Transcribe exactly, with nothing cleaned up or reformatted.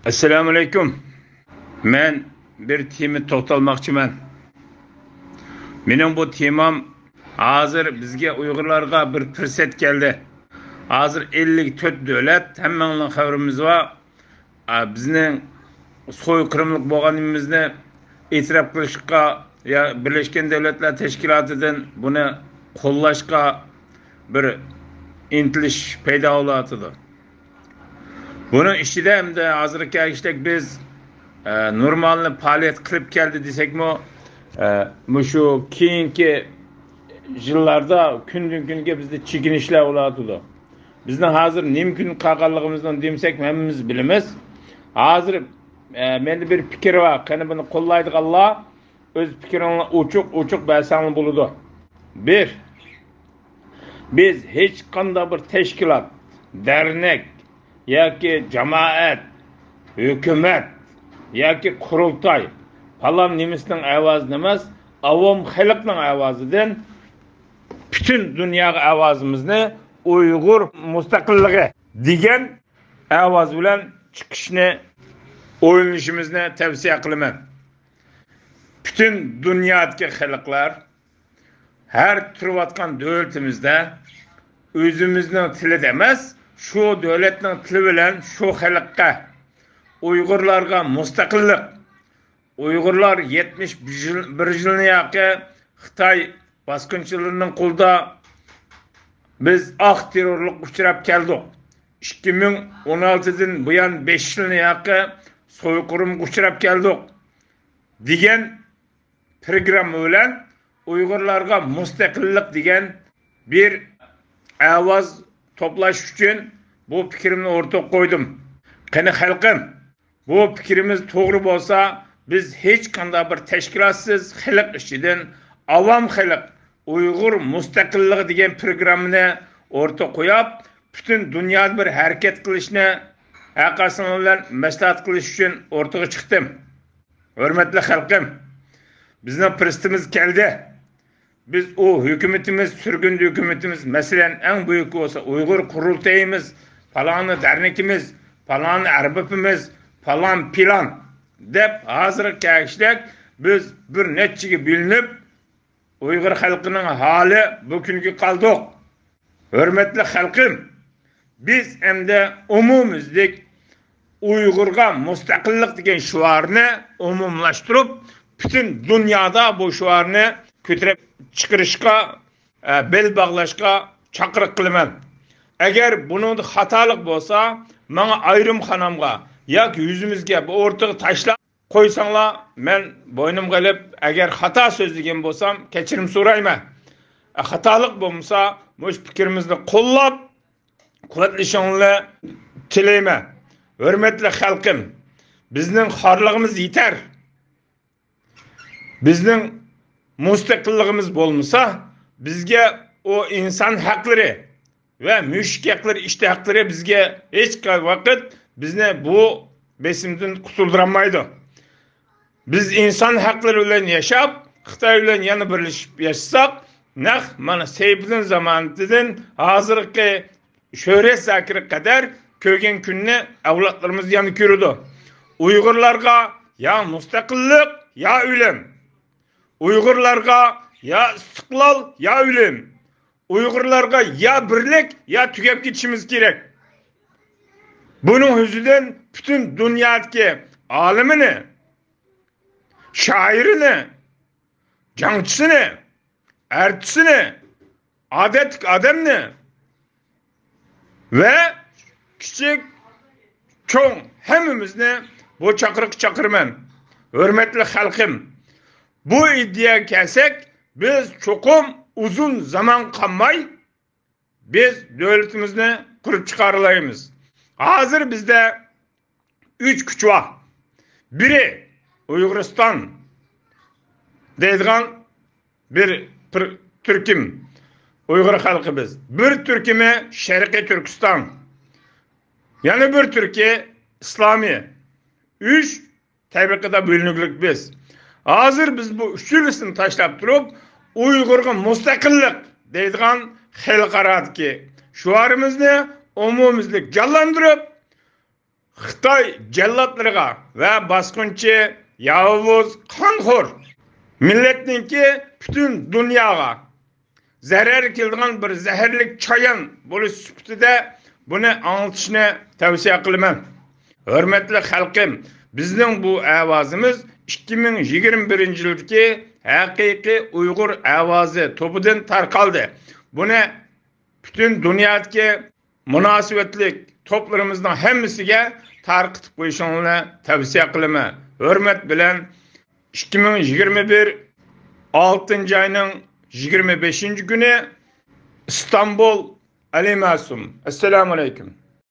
ئەسسالامۇئەلەيكۇم. مەن بىر تېما توختالماقچىمەن. مېنىڭ بۇ تېمام ھازىر بىزگە ئۇيغۇرلارغا بىر پۇرسەت كەلدى. ھازىر ئەللىك تۆت دۆلەت، ھەممىڭلارنىڭ خەۋىرىمىز بار. ئا، بىزنىڭ سويقىرىملىق بولغىنىمىزنى ئېتىراپ قىلىشقا يا بىرلەشكەن دۆلەتلەر تەشكىلاتىدىن بۇنى قوللاشقا بىر ئىنتىلىش پەيدا بولۇۋاتىدۇ. بۇنىڭ ئىچىدە ئەمدى ھازىرغا كەلگۈچتەك بىز، ئە، نورمالنى پائالىيەت قىلىپ كەلدى دېسەكمۇ، ئە، مۇشۇ كېيىنكى يىللاردا كۈندىن كۈنگە بىزدە چېكىنىشلەر بولۇۋاتىدۇ. بىزنىڭ ھازىر نېمە كۈن قالغانلىقىمىزنى دېمىسەك ھەممىمىز بىلىمىز. ھازىر، ئە، مەندە بىر پىكىر بار. قېنى بۇنى قوللايدىغانلار ئۆز پىكرىڭلارنى ئوچۇق-ئوچۇق بەرسەڭلار بولىدۇ. بىر، بىز ھېچقانداق بىر تەشكىلات، دەرنەك ياكى جامائەت، ھۆكۈمەت ياكى قۇرۇلتاي پالان نېمىسىنىڭ ئاۋازىدىن ئەمەس، ئاۋام خەلقنىڭ ئاۋازىدىن پۈتۈن دۇنياغا ئاۋازىمىزنى ئۇيغۇر مۇستەقىللىقى دېگەن ئاۋاز بىلەن چىقىشنى ئويلىنىشىمىزنى تەۋسىيە قىلىمەن. پۈتۈن دۇنيادىكى خەلقلەر ھەر تۇرۇۋاتقان دۆلىتىمىزدە ئۆزىمىزنىڭ تىلىدا ئەمەس، شۇ دۆلەتنىڭ تىلى بىلەن شۇ خەلققە ئۇيغۇرلارغا مۇستەقىللىق، ئۇيغۇرلار يەتمىش بىر يىلنى ياقى خىتاي باسقۇنچىلىرىنىڭ قولىدا بىز ئاق تېررورلۇققا ئۇچراپ كەلدۇق. ئىككى مىڭ ئون ئالتىدىن بۇيان بەش يىلنى ياقى سويقۇرۇمغا ئۇچراپ كەلدۇق دېگەن پروگرامما بىلەن ئۇيغۇرلارغا مۇستەقىللىق دېگەن بىر ئاۋاز توپلاش ئۈچۈن بۇ پىكرىمنى ئوتتۇرىغا قويدۇم. قېنى خەلقىم، بۇ پىكرىمىز توغرا بولسا، بىز ھېچقانداق بىر تەشكىلاتسىز خەلق ئىچىدىن ئاۋام خەلق ئۇيغۇر مۇستەقىللىقى دېگەن پروگراممىنى ئوتتۇرىغا قويۇپ، پۈتۈن دۇنيادا بىر ھەرىكەت قىلىشنى ھەرقايسىڭلار بىلەن مەسلىھەت قىلىش ئۈچۈن ئوتتۇرىغا چىقتىم. ھۆرمەتلىك خەلقىم، بىزنىڭ پۇرسىتىمىز كەلدى. بىز ئۇ ھۆكۈمىتىمىز، سۈرگۈندە ھۆكۈمىتىمىز، مەسىلەن، ئەڭ بۈيۈك بولسا ئۇيغۇر قۇرۇلتىيىمىز، پالانى دەرنىكىمىز، پالانى ئەربابىمىز، پالان پىلان دەپ ھازىرغا كەلگۈچىدەك بىز بىر نەچچىگە بۆلۈنۈپ، ئۇيغۇر خەلقىنىڭ ھالى بۇ كۈنگە قالدۇق. ھۆرمەتلىك خەلقىم، بىز ئەمدى ئومۇميۈزلۈك ئۇيغۇرغا مۇستەقىللىق دېگەن شوئارنى ئومۇملاشتۇرۇپ، پۈتۈن دۇنيادا بۇ شوئارنى كۆتۈرۈپ چىقىرىشقا، ئە، بەل باغلاشقا چاقىرىق قىلىمەن. ئەگەر بۇنىڭدا خاتالىق بولسا، ماڭا ئايرىم خانامغا ياكى يۈزىمىزگە بۇ ئورتىغا تاشلاپ قويساڭلار، مەن بوينۇمغا ئېلىپ، ئەگەر خاتا سۆزلىگەن بولسام، كەچۈرۈم سورايمەن. ئە، خاتالىق بولمىسا، مۇشۇ پىكرىمىزنى قوللاپ، قۇۋۋەتلىشىڭلارنى تىلەيمەن. ھۆرمەتلىك خەلقىم، بىزنىڭ خارلىقىمىز يېتەر. بىزنىڭ مۇستەقىللىقىمىز بولمىسا، بىزگە ئۇ ئىنسان ھەقلىرى ۋە مۈشۈك ھەقلىرى، ئىت ھەقلىرى بىزگە ھېچ ۋاقىت بىزنى بۇ بېسىمدىن قۇتۇلدۇرالمايدۇ. بىز ئىنسان ھەقلىرى بىلەن ياشاپ، خىتاي بىلەن يەنە بىرلىشىپ ياشىساق، نەق مانا سەيپىدىن زامانىدىن ھازىرقى شۆھرەت زاكىرغا قەدەر كۆرگەن كۈننى ئەۋلادلىرىمىز يەنە كۆرىدۇ. ئۇيغۇرلارغا يا مۇستەقىللىق، يا ئۆلۈم. ئۇيغۇرلارغا يا ئىستىقلال، يا ئۆلۈم. ئۇيغۇرلارغا يا بىرلىك، يا تۈگەپ كېتىشىمىز كېرەك. بۇنىڭ يۈزىدىن پۈتۈن دۇنيادىكى ئالىمىنى، شائىرىنى، جەڭچىسىنى، ئارتىسىنى، ئادەتتىكى ئادەمنى ۋە كىچىك، چوڭ ھەممىمىزنى بۇ چاقىرىققا چاقىرىمەن. ھۆرمەتلىك خەلقىم، بۇ ئىدىيەگە كەلسەك، بىز چوقۇم ئۇزۇن زامان قالماي بىز دۆلىتىمىزنى قۇرۇپ چىقارالايمىز. ھازىر بىزدە ئۈچ كۈچ بار. بىرى ئۇيغۇرىستان دەيدىغان بىر، بىر تۈركۈم ئۇيغۇر خەلقى بىز. بىر تۈركۈمى شەرقىي تۈركىستان. يەنە بىر تۈركى ئىسلامىي. ئۈچ تەبىقىدە بۆلۈنۈكلۈك بىز. ھازىر بىز بۇ ئۈچىلىسىنى تاشلاپ تۇرۇپ، ئۇيغۇرغا مۇستەقىللىق دەيدىغان خەلقئارادىكى شوئارىمىزنى ئومۇميۈزلۈك جانلاندۇرۇپ، خىتاي جەللاتلىرىغا ۋە باسقۇنچى، ياۋۇز، قانخور مىللەتنىڭكى پۈتۈن دۇنياغا زەرەر كېلىدىغان بىر زەھەرلىك چايان بولۇش سۈپىتىدە بۇنى ئاڭلىتىشنى تەۋسىيە قىلىمەن. ھۆرمەتلىك خەلقىم، بىزنىڭ بۇ ئاۋازىمىز ئىككى مىڭ يىگىرمە بىرىنچى يىلدىكى ھەقىقىي ئۇيغۇر ئاۋازى توپىدىن تارقالدى. بۇنى پۈتۈن دۇنيادىكى مۇناسىۋەتلىك توپلىرىمىزنىڭ ھەممىسىگە تارقىتىپ قويۇشۇڭلارنى تەۋسىيە قىلىمەن. ھۆرمەت بىلەن، ئىككى مىڭ يىگىرمە بىر، ئالتىنچى ئاينىڭ يىگىرمە بەشىنچى كۈنى، ئىستانبۇل، ئەلى مەسۇم. ئەسسالامۇ ئەلەيكۇم.